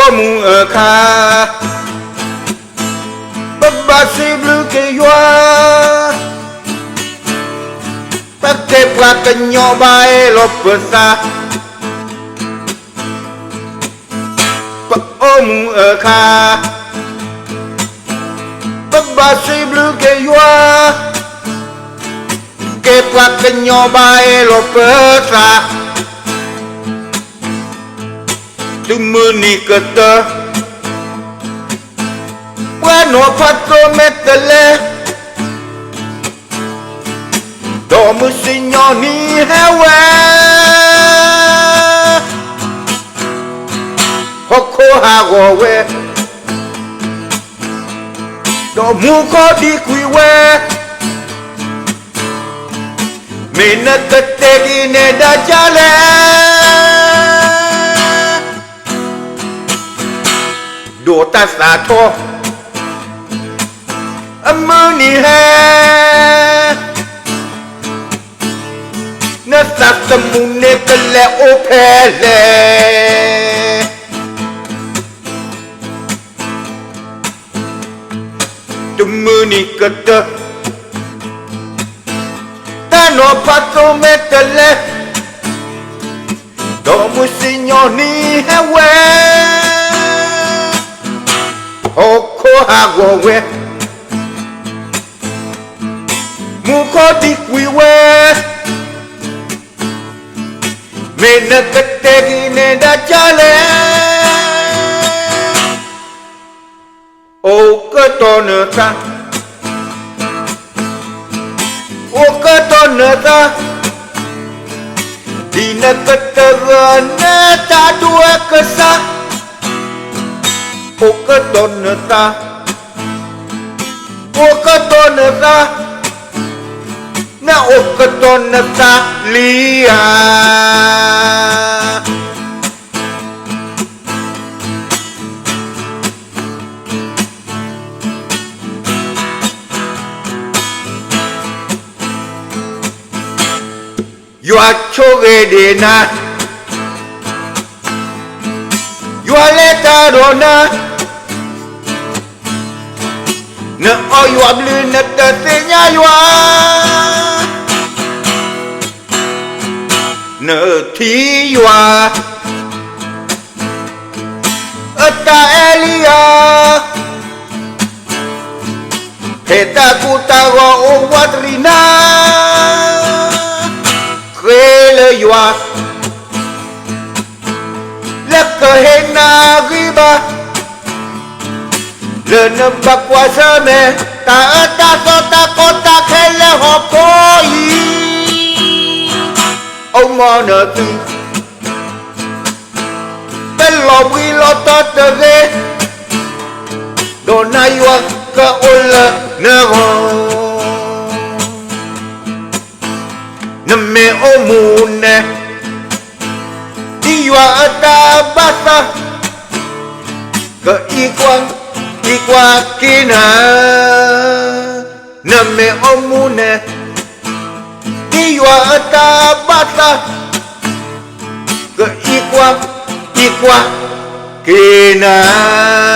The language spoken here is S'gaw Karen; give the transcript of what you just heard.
ပအိၣ်မူအခါ, ပဘၣ်စံးဘျုးက့ၤယွၤ, ပကဲပှၤကညီဘၣ်အဲၣ်လီၤပသး, ပအိၣ်မူအခါ, ပဘၣ်စံးဘျုးက့ၤယွၤ, ကဲပှၤကညီဘၣ်အဲၣ်လီၤပသး, တုၤမုၢ်နံၤကတၢၢ်, ပှၤနီၤဖးသိမဲာ်တဲးလဲး, ဒီးမုၢ်စံၣ်ညီၣ်နံၤဟဲဝဲ, ဟီၣ်ခိၣ်ဟးဂီၤဝဲ, ဒီးမူခိၣ်ဒံကွံာ်ဝဲ, မ့ၢ်နကတဲက့ၤနဲဒၣ်ဒ်လဲၣ်, ဒီးတၢ်သးထီၣ် အမုၢ်နံၤဟဲ, နသးသမူန့ၣ်ကလဲၤအိၣ်ဖဲလဲၣ်, တုၤမုၢ်နံၤကတၢၢ်, တၢ်နီၤဖးသိမဲာ်တဲးလဲး, ဒီးမုၢ်စံၣ်ညီၣ်နံၤဟဲဝဲ, ဟီၣ်ခိၣ်ဟးဂီၤဝဲ, မူခိၣ်ဒံကွံာ်ဝဲ, မ့ၢ်နကတဲက့ၤနဲဒၣ်ဒ်လဲၣ်, အိၣ်ကတီၢ်နသး, အိၣ်ကတီၢ်နသး, ဒ်နကတၢၢ်ဂၢၢ်နတၢ်ဒွဲၣ်ကစၢ်, အိၣ်ကတီၢ်နသး, အိၣ်ကတီၢ်နသး, နအိၣ်ကတီၢ်နသးလံဧါ. ယွၤဆိၣ်ဂ့ၤဒံးနၤ, ယွၤလဲၤတၢ်ဒီးနၤ, နအီၣ်ယွၤဘျုးနတသ့ၣ်ညါယွၤ, နထံၣ်ယွၤ အတၢ်အဲၣ်လံဧါ, ဖဲတၢ်ကိၢ်တၢ်ဂီၤအိၣ်ဝးတရံးနၤ, ဃ့လၢယွၤ လၢကဟ့ၣ်နၤဂံၢ်ဘါ, လၢနဘၣ်ကွၢ်ဆၢၣ်မဲာ် တၢ်အၢတၢ်သီတၢ်ကီတၢ်ခဲလၢဟီၣ်ခိၣ်အံၤ, အိၣ်မီနသု ပလီၤဘှံးလီၤတီၤတဂ့ၤ, ဒီးနၤယွၤကအိၣ်လၢနဂီၢ်, နမ့ၢ်အိၣ်မူန့ၣ် ဒ်ယွၤအတၢ်ဘၣ်သး, ကအံးကွၢ်, အံးကွၢ်က့ၤနၤ, နမ့ၢ်အိၣ်မူန့ၣ် ဒ်ယွၤအတၢ်ဘၣ်သး, ကအံးကွၢ်, အံးကွၢ်က့ၤနၤ.